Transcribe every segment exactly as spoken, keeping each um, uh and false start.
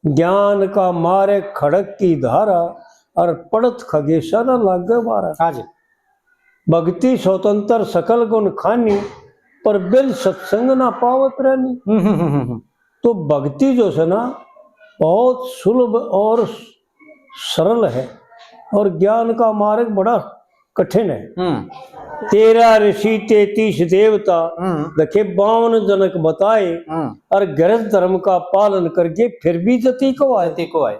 ज्ञान का मारे खड़क की धारा, और पड़त खगेशा ना लागे बारा। हाँ जी। भक्ति स्वतंत्र सकल गुण खानी, पर बिन सत्संग ना पावे प्राणी। हम्म, हम्म, हम्म, हम्म। तो भक्ति जो है ना, बहुत सुलभ और सरल है, और ज्ञान का मार्ग बड़ा कठिन है। हम्म। तेरह ऋषि, तैंतीस देवता, हम्म। देखे बावन जनक बताए, हम्म। और गृहस्थ धर्म का पालन करके फिर भी जति को आए। जति को आए।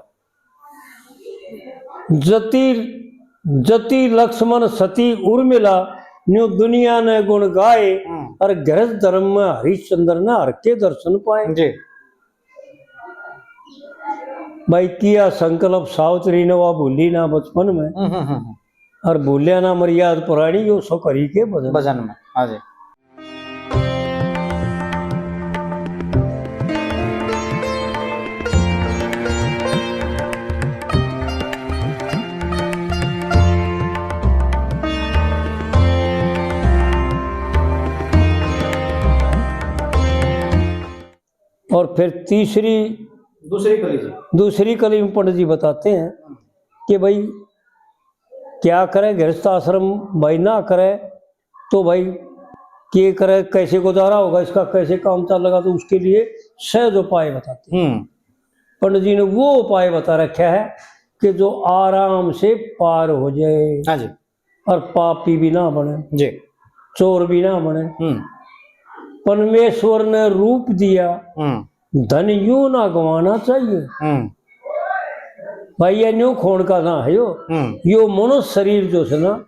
जति, जति लक्ष्मण सती उर्मिला, न्यू दुनिया ने गुण गाए, हम्म। और गृहस्थ धर्म में हरिश्चंद्र ने हर के दर्शन पाए। जी। भाई, किया संकल्प सावित्री ने, वा भूली ना बचपन में। हम्म, हम्म, हम्म। और भूलिया ना मर्याद पुरानी, यो सो करी के भजन। भजन में, हाँ जी। और फिर तीसरी, दूसरी कली जी। दूसरी कली में पंडित जी बताते हैं कि भाई, क्या करे, गृहस्थ आश्रम भाई ना करे तो भाई के करे, कैसे गुजारा होगा इसका, कैसे काम चलेगा, तो उसके लिए सहज उपाय बताते हैं। हम्म। पंडित जी ने वो उपाय बता रखा है कि जो आराम से पार हो जाए। हाँ जी। और पापी भी ना बने, जी। चोर भी ना बने। हम्म। परमेश्वर ने रूप दिया, हम्म। धन यूं ना गंवाना चाहिए। हम्म। भाई, ये न्यू खोण का ना है यो। हम्म। यो मनुष्य शरीर जो है ना,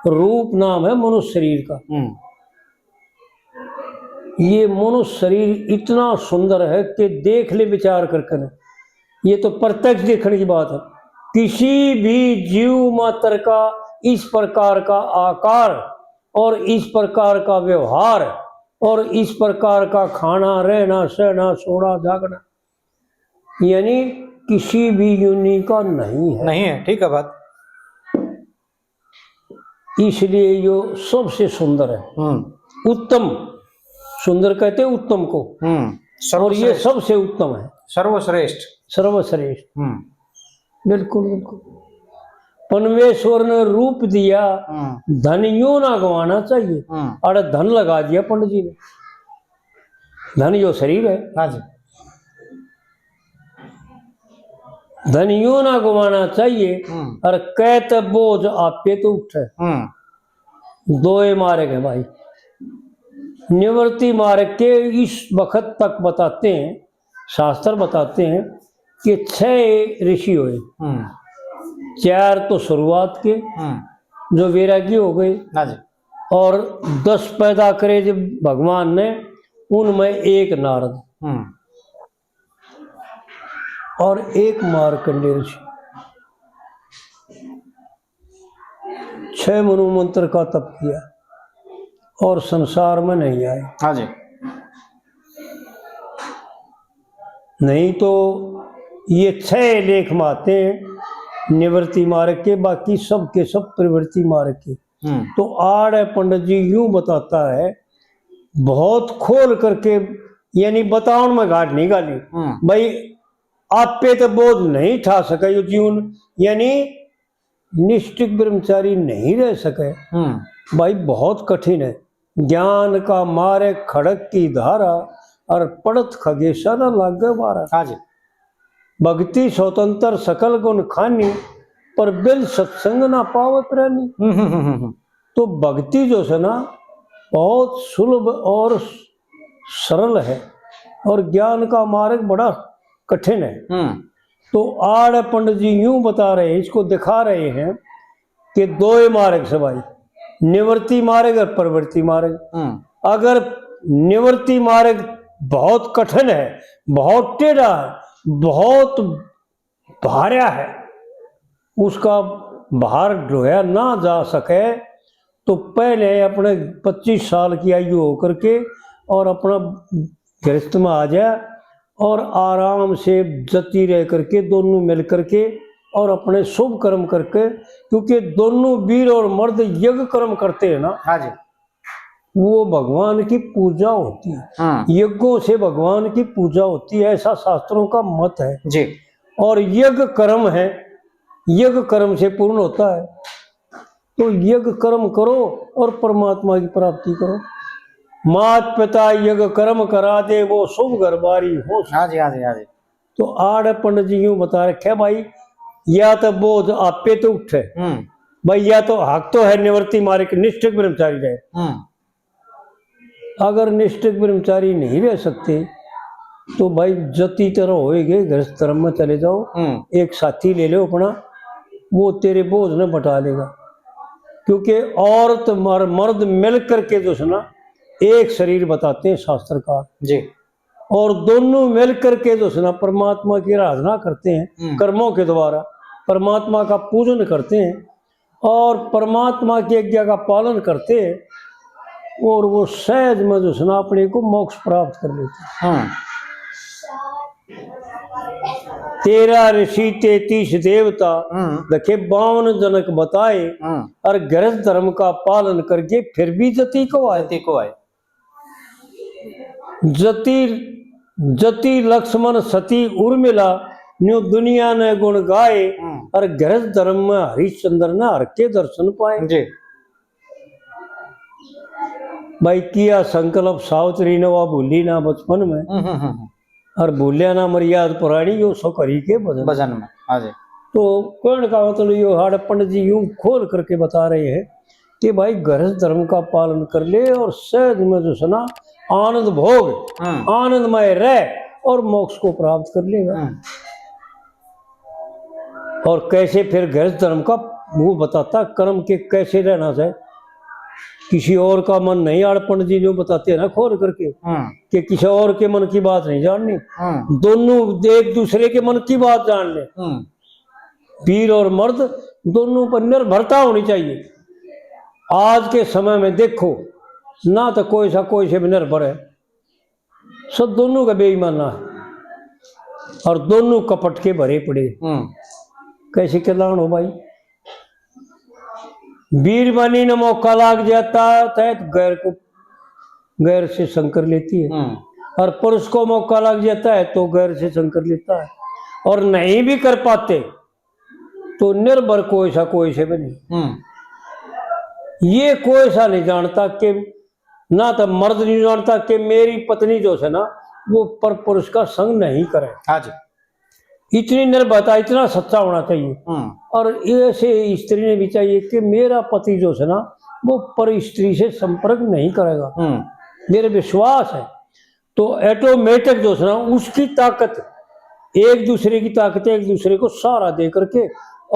रूप नाम है मनुष्य शरीर का। हम्म। ये मनुष्य शरीर इतना सुंदर है कि देख ले विचार करके ना, ये तो प्रत्यक्ष देखने की बात है। किसी भी जीव मात्र का इस प्रकार का आकार और इस प्रकार का व्यवहार और इस प्रकार का खाना, रहना, सहना, सोना, जागना, यानी किसी भी योनि का नहीं है। नहीं है, ठीक है बात। इसलिए यो सबसे सुंदर है। हम्म। उत्तम, सुंदर कहते हैं उत्तम को। हम्म। और ये सर्वश्रेष्ठ। सबसे उत्तम है। सर्वश्रेष्ठ। सर्वश्रेष्ठ। हम्म। बिल्कुल, बिल्कुल। परमेश्वर ने रूप दिया, हम्म। धन यूं ना गंवाना चाहिए। हम्म। अरे धन लगा दिया पंडित जी ने। धन यो शरीर है। हाँ जी। धन यूं ना गंवाना चाहिए, हम्म। और कहते बोझ आपे तो उठे। हम्म। दोए मार्ग है भाई। निवृत्ति मार्ग के इस वक्त तक बताते हैं, शास्त्र बताते हैं कि छह ऋषि हुए। हम्म। चार तो शुरुआत के, हम्म। जो वैरागी हो गए, हाँ जी। और दस पैदा करे जब भगवान ने, उनमें एक नारद। हम्म। और एक मार्कंडेय ऋषि। छह मनु मंत्र का तप किया और संसार में नहीं आए। हाँ जी। नहीं तो ये छह लेख में आते हैं निवृत्ति मार्ग के, बाकी सब के सब प्रवृत्ति मार्ग के। हम्म। तो आड़े पंडित जी यूं बताता है, बहुत खोल करके, यानी बतावन में घाट नहीं घाली। हम्म। भाई, आपे तो बोझ नहीं ठा सके यो जीवन, यानी निष्ठिक ब्रह्मचारी नहीं रह सके। हम्म। भाई, बहुत कठिन है। ज्ञान का मारे खड़क की धारा, और पड़त खगेशा ना लागे बारा। हाँ जी। भक्ति स्वतंत्र सकल गुण खानी, पर बिन सत्संग ना पावे प्राणी। हम्म, हम्म, हम्म, हम्म। तो भक्ति जो है ना, बहुत सुलभ और सरल है, और ज्ञान का मार्ग बड़ा कठिन है। हम्म। तो आड़ पंडित जी यूं बता रहे हैं, इसको दिखा रहे हैं कि दो ही मार्ग से भाई, निवृत्ति मार्ग और प्रवृत्ति मार्ग। हम्म। अगर निवृत्ति मार्ग बहुत कठिन है, बहुत टेढ़ा है, बहुत भार्या है, उसका भार ढोया ना जा सके, तो पहले अपने पच्चीस साल की आयु होकर के और अपना गृहस्थ में आ जाए और आराम से जति रह करके दोनों मिल करके और अपने शुभ कर्म करके, क्योंकि दोनों वीर और मर्द यज्ञ कर्म करते हैं ना। हाँ जी। वो भगवान की पूजा होती है। हम्म। यज्ञों से भगवान की पूजा होती है, ऐसा शास्त्रों का मत है। जी। और यज्ञ कर्म है, यज्ञ कर्म से पूर्ण होता है। तो यज्ञ कर्म करो और परमात्मा की प्राप्ति करो। मात पिता यज्ञ कर्म करा दे, वो शुभ घर बारी हो। हाँ जी, हाँ जी, हाँ जी। तो आड़े पंडित जी यूं बता रखे भाई, या तो बोझ आपे तो उठे। हम्म। भाई, या तो हक तो है निवृत्ति मार्ग, निष्ठिक ब्रह्मचारी रहे। हम्म। अगर निष्ठिक ब्रह्मचारी नहीं रह सकते तो भाई, जती तरह होएगे, गृहस्थ धर्म में चले जाओ। हम्म। एक साथी ले लो अपना, वो तेरे बोझ ने बटा लेगा। क्योंकि औरत और मर्द मिल करके जो है ना, एक शरीर बताते हैं शास्त्रकार। जी। और दोनों मिल करके जो है ना, परमात्मा की आराधना करते हैं, हम्म। कर्मों के द्वारा परमात्मा का पूजन करते हैं और परमात्मा की आज्ञा का पालन करते हैं, और वो सहज में जो है ना, अपने को मोक्ष प्राप्त कर लेते हैं। हम्म। तेरह ऋषि, तैंतीस देवता, हम्म। देखे बावन जनक बताए, हम्म। और गृहस्थ धर्म का पालन करके फिर भी जती को आए। जती को आए। जति, जति लक्ष्मण सती उर्मिला, न्यू दुनिया ने गुण गाए, हम्म। और गृहस्थ धर्म में हरिश्चंद्र ने हर के दर्शन पाए। जी। भाई, किया संकल्प सावित्री ने, वा भूली ना बचपन में। हम्म, हम्म, हम्म। और भूलिया ना मर्याद पुरानी, यो सो करी के भजन। भजन में, हाँ जी। तो कहने का मतलब यो, आड़े पंडित जी यूं खोल करके बता रहे हैं कि भाई, गृहस्थ धर्म का पालन कर ले और सहज में जो है ना, आनंद भोग, हम्म। आनंदमय रह और मोक्ष को प्राप्त कर लेगा। हम्म। और कैसे फिर गृहस्थ धर्म का वो बताता, कर्म के कैसे रहना चाहिए। किसी और का मन नहीं, आड़े पंडित जी जो बताते हैं ना खोल करके, हम्म। कि किसी और के मन की बात नहीं जाननी। हम्म। दोनों एक दूसरे के मन की बात जान ले। हम्म। वीर और मर्द दोनों पर निर्भरता होनी चाहिए। आज के समय में देखो ना, तो कोई सा कोई से भी निर्भर है, सब दोनों का बेईमाना है और दोनों कपट के भरे पड़े। हम्म। कैसे कल्याण हो भाई? वीरबानी ने मौका लाग जाता है तो गैर को, गैर से संकर लेती है, हम्म। और पुरुष को मौका लग जाता है तो गैर से संकर लेता है, और नहीं भी कर पाते तो निर्भर कोई सा कोई से भी नहीं। हम्म। ये कोई सा नहीं जानता कि, ना तो मर्द नहीं जानता कि मेरी पत्नी जो है ना, वो पर पुरुष का संग नहीं करे। हाँ जी। इतनी निर्भयता, इतना सच्चा होना चाहिए। हम्म। और ऐसे स्त्री ने भी चाहिए कि मेरा पति जो है ना, वो पर स्त्री से संपर्क नहीं करेगा। हम्म। मेरे विश्वास है। तो ऑटोमेटिक जो है ना, उसकी ताकत, एक दूसरे की ताकत, एक दूसरे को सहारा दे करके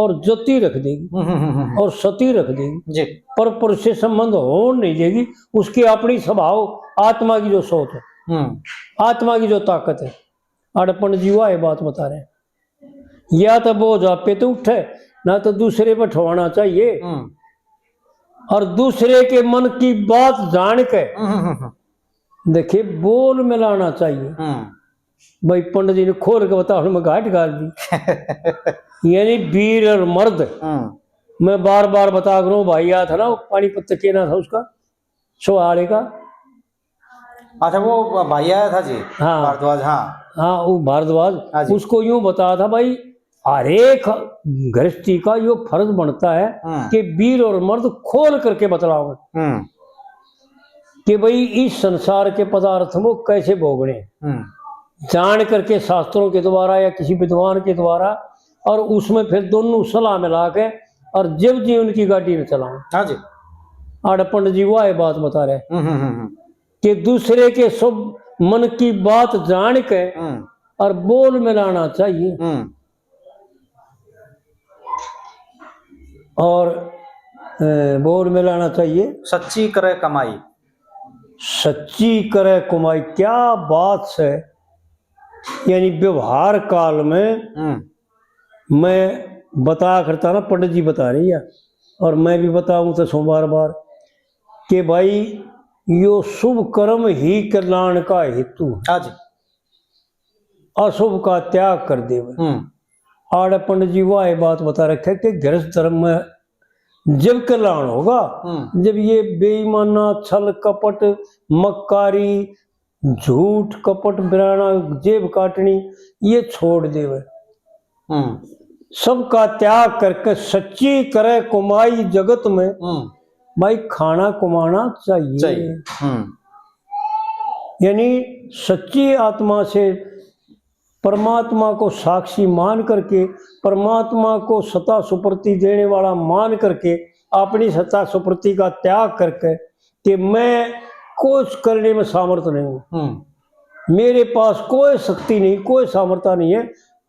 और जती रख देगी, हम्म, हम्म, हम्म, हम्म। और सती रख देगी। जी। पर पुरुष से संबंध होने नहीं देगी। उसकी अपनी स्वभाव, आत्मा की जो सोच है, हम्म। आत्मा की जो ताकत है, अड़पण जीवा ये बात बता रहे हैं। या तो बोझ आपे तो उठे, ना तो दूसरे पे ठवाना चाहिए। हम्म। और दूसरे के मन की बात जान के, हम्म, हम्म, हम्म। देखिए, बोल मिलाना चाहिए। हम्म। भाई, पंडित जी ने खोल के बता, मैं घाट घाल दी। यानी वीर और मर्द। हम्म। मैं बार बार बता रहा हूँ, भाई आया था ना, पानीपत के ना था उसका, सो आड़े का। अच्छा, वो भाई आया था जी, हाँ। भारद्वाज, हाँ। हाँ, वो भारद्वाज, हाँ जी। उसको यूं बताया था भाई, हर एक गृहस्थी का यो फर्ज बनता है, हम्म। कि वीर और मर्द खोल करके बतलाओ, हम्म। कि भाई, इस संसार के पदार्थ वो कैसे भोगने, हम्म। जान करके शास्त्रों के द्वारा या किसी विद्वान के द्वारा, और उसमें फिर दोनों सलाह मिला के और जब जी उनकी गाड़ी में चलाओ। हाँ जी। आड़े पंडित जी वो ये बात बता रहे, हम्म, हम्म, हम्म, हम्म। कि दूसरे के सब मन की बात जान के, हम्म। और बोल मिलाना चाहिए। हम्म। और, अ, बोल मिलाना चाहिए। सच्ची करे कमाई। सच्ची करे कमाई, क्या बात है। यानी व्यवहार काल में, हम्म। मैं बताया करता ना, पंडित जी बता रही है, और मैं भी बताऊं तो सौ बार बार, कि भाई, यो शुभ कर्म ही कल्याण का हेतु है। हाँ जी। अशुभ का त्याग कर देवे। हम्म। आड़े पंडित जी वाह ये बात बता रखे कि गृहस्थ धर्म में जब कल्याण होगा, हम्म। जब ये बेईमाना, छल कपट, मक्कारी, झूठ कपट, बिराना, जेब काटनी, ये छोड़ देवे। हम्म। सबका त्याग करके सच्ची करे कमाई जगत में, हम्म। भाई, खाना कमाना चाहिए। चाहिए। हम्म। यानी सच्ची आत्मा से परमात्मा को साक्षी मान करके, परमात्मा को सता सुप्रति देने वाला मान करके, अपनी सता सुप्रति का त्याग करके, कि मैं कुछ करने में सामर्थ्य नहीं हूँ, हम्म। मेरे पास कोई शक्ति नहीं, कोई सामर्थ्य नहीं है,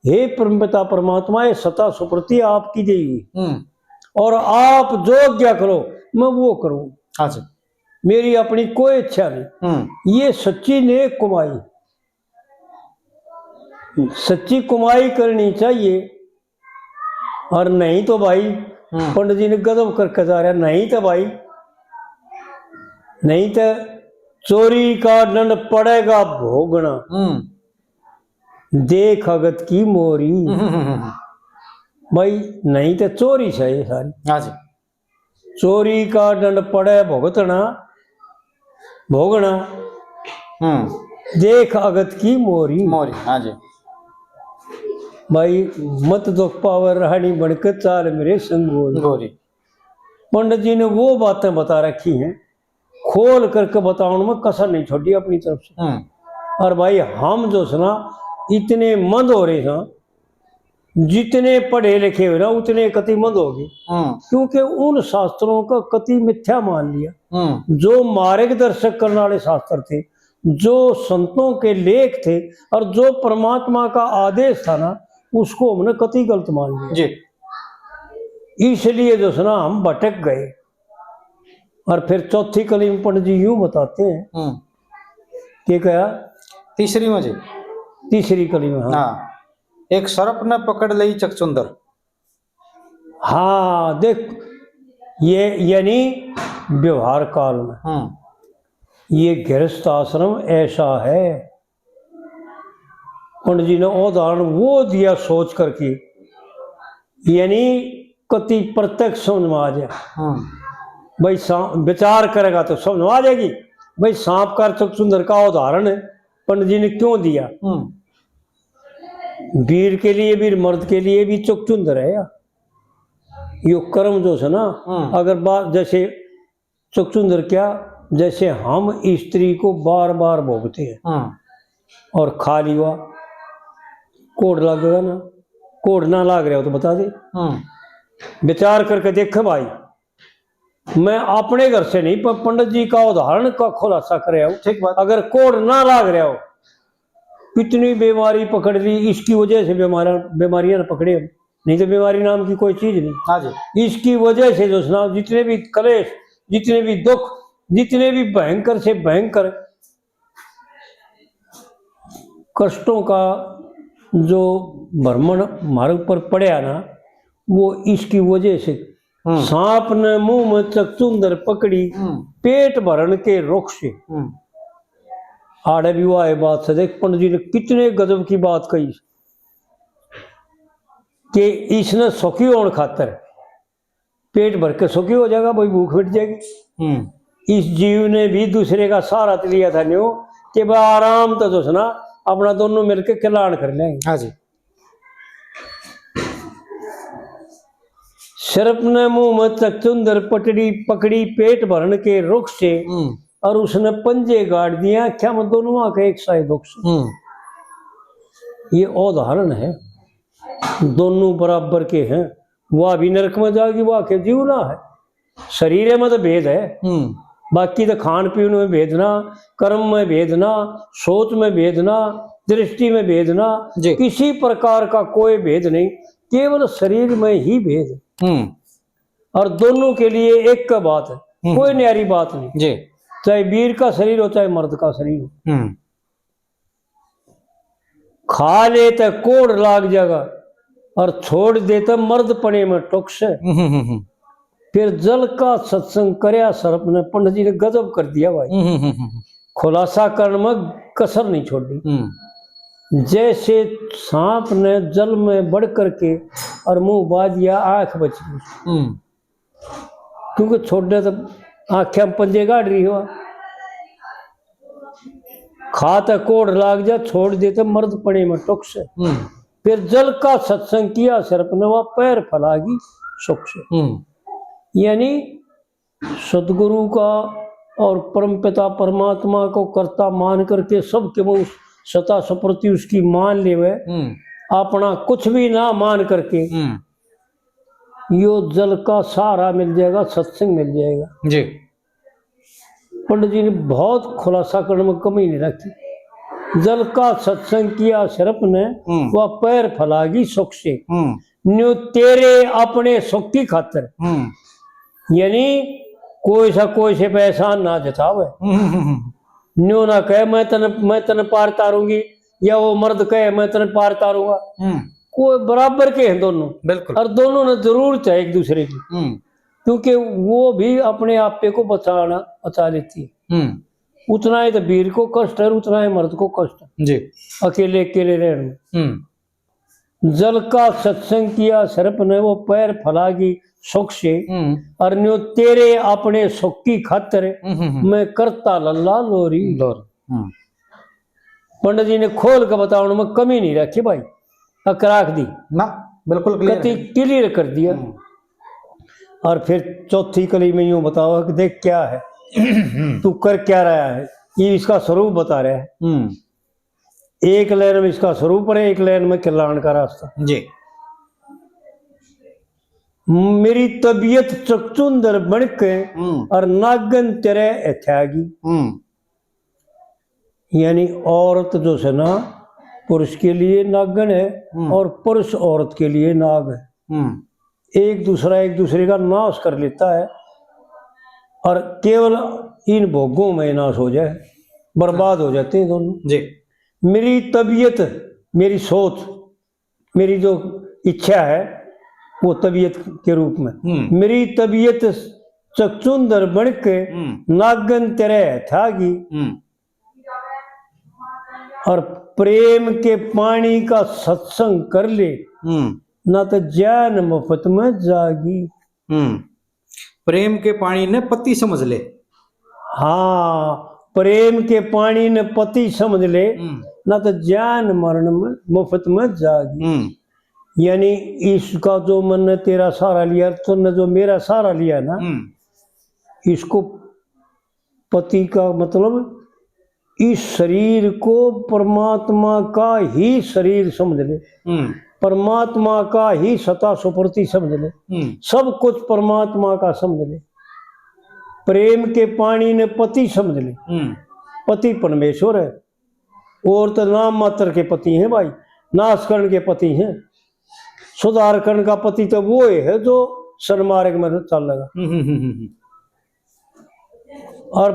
हे परमपिता परमात्मा, ये सता सुप्रति आपकी दी हुई, हम्म। और आप जो आज्ञा करो, मैं वो करूँ। अच्छा। मेरी अपनी कोई इच्छा नहीं। हम्म। ये सच्ची नेक कमाई, सच्ची कमाई करनी चाहिए। और नहीं तो भाई, हम्म। पंडित जी ने गजब करके जा रहा, नहीं तो भाई, नहीं तो चोरी का दंड पड़ेगा भोगना। हम्म। देख अगत की मोरी। हम्म, हम्म, हम्म। भाई, नहीं तो चोरी से ये सारी। हाँ जी। चोरी का दंड पड़े भुगतना, भोगना। हम्म। देख अगत की मोरी। मोरी, हाँ जी। भाई, मत दुख पावे राहणी बन के, चाल मेरे संग गोरी। गोरी। पंडित जी ने वो बातें बता रखी हैं, खोल करके बताने में कसर नहीं छोड़ी अपनी तरफ से। हम्म। और भाई, हम जो सै ना, इतने मंद हो रहे हैं, जितने पढ़े लिखे हुए ना, उतने कति मंद हो गए। हम्म। क्योंकि उन शास्त्रों का कति मिथ्या मान लिया। हम्म। जो मार्गदर्शक करने वाले शास्त्र थे, जो संतों के लेख थे और जो परमात्मा का आदेश था ना, उसको हमने कति गलत मान लिया। जी। इसलिए जो सै ना, हम भटक गए। और फिर चौथी कली में पंडित जी यूं बताते हैं हम्म। कि क्या? तीसरी में जी। तीसरी कली में, हाँ। हाँ। एक सर्प ने पकड़ लई चकचुंदर। हाँ, देख, ये यानी व्यवहार काल में हम्म। ये गृहस्थ आश्रम ऐसा है। पंडित जी ने उदाहरण वो दिया सोच करके, यानी कति प्रत्यक्ष समझ में आ जाए। हम्म। भाई, सा-, विचार करेगा तो समझ में आ जाएगी। भाई, सांप का चकचुंदर का उदाहरण पंडित जी ने क्यों दिया? हम्म। वीर के लिए भी, मर्द के लिए भी चकचुंदर है यार। यो कर्म जो सै ना, हम्म। अगर बात जैसे चकचुंदर क्या, जैसे हम स्त्री को बार बार भोगते हैं हम्म। और खा लिया, कोढ़ लगेगा ना, कोढ़ ना लाग रहा हो तो बता दे। हम्म। विचार करके देखे भाई, मैं अपने घर से नहीं, पर पंडित जी का उदाहरण का खुलासा कर रहा हूँ। ठीक बात। अगर कोढ़ ना लाग रहा हो, कितनी बीमारी पकड़ ली, इसकी वजह से बीमार-, बीमारियां पकड़े हम, नहीं तो बीमारी नाम की कोई चीज नहीं। हाँ जी। इसकी वजह से जो सै ना, जितने भी कलेश, जितने भी दुख, जितने भी भयंकर से भयंकर कष्टों का जो भ्रमण हमारे ऊपर पड़ा ना, वो इसकी वजह से। हम्म। सांप ने मुंह में चकचुंदर पकड़ी, हम्म। पेट भरण के रोग से। हम्म। आड़े भी वो आए बात से, देख पंडित जी ने कितने गजब की बात कही कि इसने सुखी होने खातर पेट भर के सुखी हो जाएगा, भाई, भूख मिट जाएगी। हम्म। इस जीव ने भी दूसरे का सहारा तो लिया था न्यू कि भाई, आराम तो जो सै ना, अपना दोनों मिलके कल्याण कर लेंगे। हाँ जी। सर्प ने मुंह में चकचुंदर पटड़ी पकड़ी पेट भरण के रोग से, हम्म। और उसने पंजे गाड़ दिए आँख्या में दोनों आँखें एक साए दुख से। हम्म। ये उदाहरण है, दोनों बराबर के हैं। वह भी नरक में जाएगी, वह के जीव ना है। शरीर में तो भेद है, हम्म। बाकी तो खान पीन में भेद ना, कर्म में भेद ना, सोच में भेद ना, दृष्टि में भेद ना, जी। किसी प्रकार का कोई भेद नहीं, केवल शरीर में ही भेद है। हम्म। और दोनों के लिए एक का बात है, हम्म। कोई न्यारी बात नहीं। जी। चाहे वीर का शरीर हो, चाहे मर्द का शरीर हो। हम्म। खा ले तो कोढ़ लाग जाएगा और छोड़ दे तो मर्दपणे में टुक्स। हम्म, हम्म, हम्म। फिर जल का सत्संग करया सर्प ने, पंडित जी ने गजब कर दिया भाई। हम्म, हम्म, हम्म, हम्म। खुलासा करण में कसर नहीं छोड़ी। हम्म। जैसे सांप ने जल में बढ़ करके और मुंह बाज दिया, आंख बच गई। हम्म। क्योंकि छोड़े तो आख्या में पंजे गाड़ रही हो। खा तो कोड़ लाग जा, छोड़ दे तो मर्द पड़े में टुक से। हम्म। फिर जल का सत्संग किया सिर्फ ने, वह पैर फैलागी सुख से। हम्म। यानी सदगुरु का और परमपिता परमात्मा को कर्ता मान करके सबके वो सता सुप्रति उसकी मान लेवे, हम्म। अपना कुछ भी ना मान करके, हम्म। यो जल का सहारा मिल जाएगा, सत्संग मिल जाएगा। जी। पंडित जी ने बहुत खुलासा करने में कमी नहीं रखी। जल का सत्संग किया सिर्फ ने, हम्म। वह पैर फैलागी सुख से। हम्म। न्यू तेरे अपने सुख की खातर। हम्म। यानी कोई सा कोई से पे एहसान ना जतावे। हम्म, हम्म, हम्म। न्यू ना कहे, "मैं तने, मैं तने पार तारूंगी," या वो मर्द कहे, "मैं तने पार तारूंगा।" हम्म। कोई बराबर के हैं दोनों। बिल्कुल। और दोनों ने जरूरत है एक दूसरे की। हम्म। क्योंकि वो भी अपने आपे को बचाना, बचा लेती है। हम्म। उतना ही तो वीर को कष्ट है, उतना ही मर्द को कष्ट है। जी। अकेले, अकेले रहने में। हम्म। जल का सत्संग किया सिर्फ ने, वो पैर फैलागी सुख से। हम्म। और न्यू तेरे अपने सुख की खातर, हम्म, हम्म, हम्म। मैं करता लल्ला लोरी। लोरी। हम्म। पंडित जी ने खोल के बताने में कमी नहीं रखी भाई, अकराख दी। ना, बिल्कुल clear कति है। Clear कर दिया। हम्म। और फिर चौथी कली में यूं बताओ कि देख क्या है, तू कर क्या रहा है, ये इसका स्वरूप बता रहा है। हम्म। एक लाइन में इसका स्वरूप है, एक लाइन में कल्याण का रास्ता। जी। मेरी तबीयत चकचुंदर बन के हम्म। और नागन तेरे हथ्यागी। हम्म। यानी औरत जो है ना, पुरुष के लिए नागन है हम्म। और पुरुष औरत के लिए नाग है। हम्म। एक दूसरा, एक दूसरे का नाश कर लेता है और केवल इन भोगों में नाश हो जाए, बर्बाद हो जाते हैं दोनों। जी। मेरी तबीयत, मेरी सोच, मेरी जो इच्छा है, वो तबीयत के रूप में, हम्म। मेरी तबीयत चकचुंदर बन के हम्म। नागन तेरे हथ्यागी। हम्म। और प्रेम के पानी का सत्संग कर ले, हम्म। ना तो जान मुफ्त में जागी। हम्म। प्रेम के पानी ने पति समझ ले। हाँ, प्रेम के पानी ने पति समझ ले, हम्म। ना तो जान मरण में मुफ्त में जागी। हम्म। यानी इसका जो मैंने तेरा सहारा लिया, तूने जो मेरा सहारा लिया ना, हम्म। इसको पति का मतलब इस शरीर को परमात्मा का ही शरीर समझ ले, हम्म। परमात्मा का ही सता सुप्रति समझ ले, हम्म। सब कुछ परमात्मा का समझ ले। प्रेम के पानी ने पति समझ ले। हम्म। पति परमेश्वर है, और तो नाम मात्र के पति हैं भाई, नाश करण के पति हैं। सुधार करण का पति तो वो है जो सन्मार्ग में चलेगा। हम्म, हम्म, हम्म, हम्म। और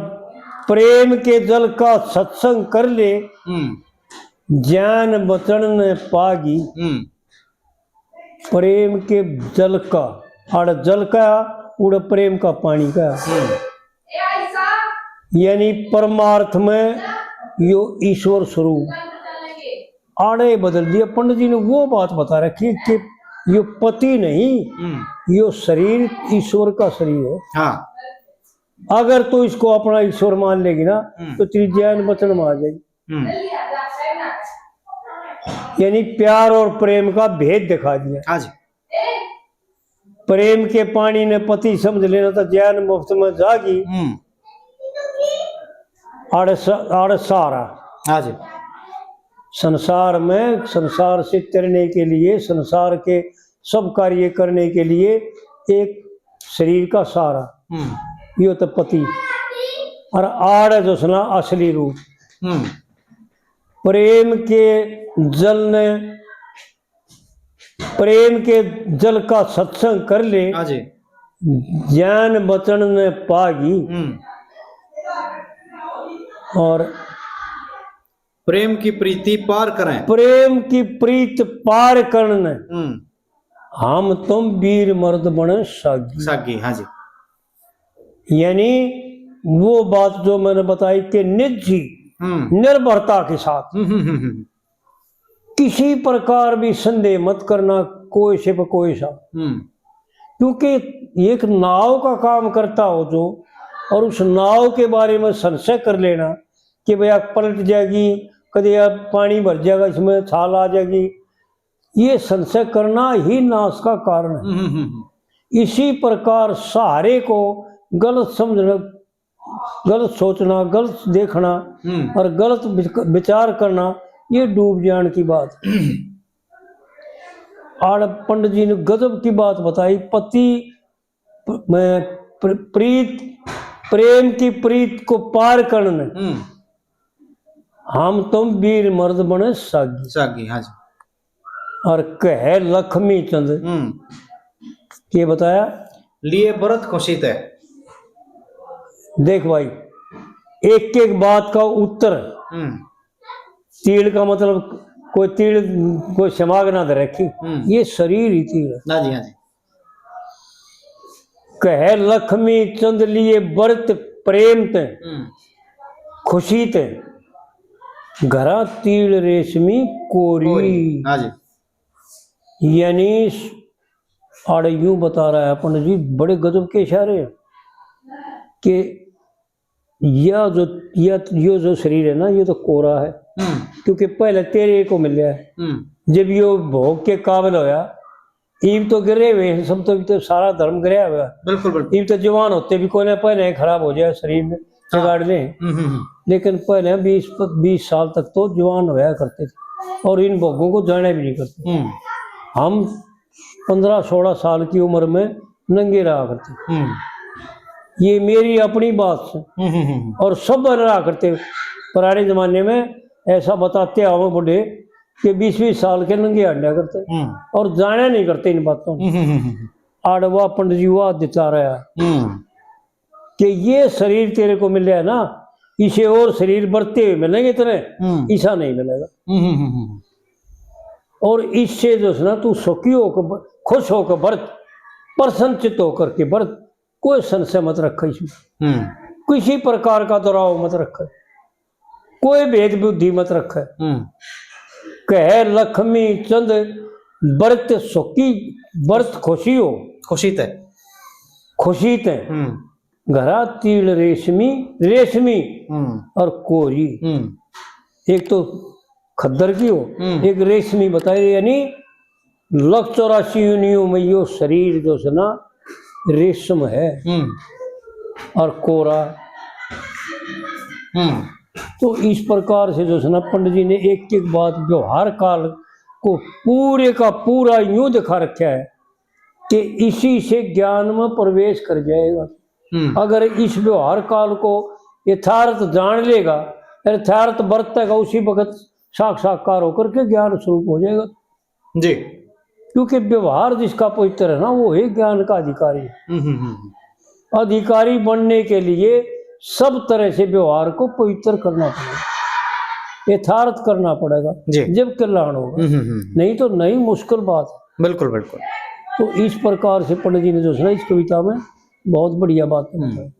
प्रेम के जल का सत्संग कर ले, हम्म। ज्ञान बचन ने पागी। हम्म। प्रेम के जल का, आड़े जल का, उड़े प्रेम का पानी का। हम्म। यानी परमार्थ में यो ईश्वर स्वरूप। आड़े बदल दिया। पंडित जी ने वो बात बता रखी कि यो पति नहीं, हम्म। यो शरीर ईश्वर का शरीर है। हाँ। अगर तू इसको अपना ईश्वर मान लेगी ना, हम्म। तो तेरी जान बचन में आ जाएगी। हम्म। यानी प्यार और प्रेम का भेद दिखा दिया। हाँ जी। प्रेम के पानी ने पति समझ लेना तो ज्ञान मुफ्त में जागी। हम्म। आड़े स-, आड़े सहारा। हाँ जी। संसार में, संसार से तैरने के लिए, संसार के सब कार्य करने के लिए एक शरीर का सहारा, हम्म। यो तो पति। और आड़े जो सुना असली रूप। हम्म। प्रेम के जल ने, प्रेम के जल का सत्संग कर ले, हाँ जी। ज्ञान बचन ने पागी। हम्म। और प्रेम की प्रीति पार करें। प्रेम की प्रीत पार करण ने हम्म। हम तुम वीर मर्द बने सागी। सागी, हाँ जी। यानी वो बात जो मैंने बताई कि निजी हम्म। निर्भरता के साथ हम्म, हम्म, हम्म, हम्म। किसी प्रकार भी संदेह मत करना, कोई से पे कोई सा। हम्म। क्योंकि एक नाव का काम करता हो जो, और उस नाव के बारे में संशय कर लेना कि भाई, आग पलट जाएगी, कदे आग पानी भर जाएगा, इसमें छाल आ जाएगी, ये संशय करना ही नाश का कारण है। हम्म, हम्म, हम्म। इसी प्रकार सहारे को गलत समझना, गलत सोचना, गलत देखना हम्म। और गलत विच-, विचार करना, ये डूब जान की बात है। आड़ पंडित जी ने गजब की बात बताई, पति प-, मैं प्र-, प्रीत, प्रेम की प्रीत को पार करने हम्म। हम तुम वीर मर्द बने सागी। सागी, हाँ जी। और कहे लक्ष्मी चंद हम्म। के बताया? लिए व्रत खुशी ते। देख भाई, एक एक बात का उत्तर। हम्म। तील का मतलब कोई तील, कोई समाग ना धर रखी, हम्म। ये शरीर ही तील है। हाँ जी, हाँ जी। कहे लक्ष्मी चंद लिए व्रत प्रेम ते, हम्म। खुशी ते, घरा तील रेशमी कोरी। कोरी, हाँ जी। यानी आड़े यूं बता रहा है पंडित जी, बड़े गजब के इशारे हैं कि या जो, या, यो जो शरीर है ना, ये तो कोरा है, हम्म। क्योंकि पहले तेरे को मिला है। हम्म। जब यो भोग के काबिल होया, इब तो गिरे हुए हैं सब, तो, इब तो सारा धर्म गिरया हुआ है। बिल्कुल, बिल्कुल। इब तो जवान होते भी कोने, पहले खराब हो जाए शरीर में, हाँ। बिगाड़ लें। हम्म, हम्म, हम्म। लेकिन पहले बीस प-, बीस साल तक तो जवान होया करते थे और इन भोगों को जाना भी नहीं करते। हम्म। हम पन्द्रह सोलह साल की उम्र में नंगे रहा करते। हम्म। ये मेरी अपनी बात से। हम्म, हम्म, हम्म। और सब रहा करते। पुराने जमाने में ऐसा बताते आवे बूढ़े कि बीस बीस साल के नंगे हंडा करते हम्म। और जाना नहीं करते इन बातों में। हम्म, हम्म, हम्म। आड़वा पंडित जी वा दिता रहा हम्म। कि ये शरीर तेरे को मिल रहा है ना, इसे और शरीर बढ़ते हुए मिलेंगे तेरे, हम्म। ऐसा नहीं मिलेगा। हम्म, हम्म, हम्म, हम्म। और इससे जो है ना, तू सुखी होकर ब-, खुश होकर बरत, प्रसन्नचित्त होकर के बरत, कोई संशय मत रखे इसमें, हम्म। किसी प्रकार का दुराव मत रखे, कोई भेद बुद्धि मत रखे। हम्म। कहे लक्ष्मी चंद बरत सुखी, बरत खुशी हो। खुशी ते। खुशी ते। हम्म। घरा तील रेशमी, रेशमी हम्म। और कोरी। हम्म। एक तो खद्दर की हो, हम्म। एक रेशमी बताई, यानी लख चौरासी योनियों में यो शरीर जो है ना, रेशम है हम्म। और कोरा। हम्म। तो इस प्रकार से जो है ना, पंडित जी ने एक एक बात व्यवहार काल को पूरे का पूरा यूं दिखा रखा है कि इसी से ज्ञान में प्रवेश कर जाएगा। हम्म। अगर इस व्यवहार काल को यथार्थ जान लेगा, यथार्थ बरतेगा, उसी वक्त साक्षात्कार होकर के ज्ञान स्वरूप हो जाएगा। जी। क्योंकि व्यवहार जिसका पवित्र है ना, वो है ज्ञान का अधिकारी। हम्म, हम्म, हम्म। अधिकारी बनने के लिए सब तरह से व्यवहार को पवित्र करना पड़ेगा, यथार्थ करना पड़ेगा, जी। जब कल्याण होगा। हम्म, हम्म, हम्म। नहीं तो नई मुश्किल बात है। बिल्कुल, बिल्कुल। तो इस प्रकार से पंडित जी ने जो है ना, इस कविता में बहुत बढ़िया बात हम्म। बताई।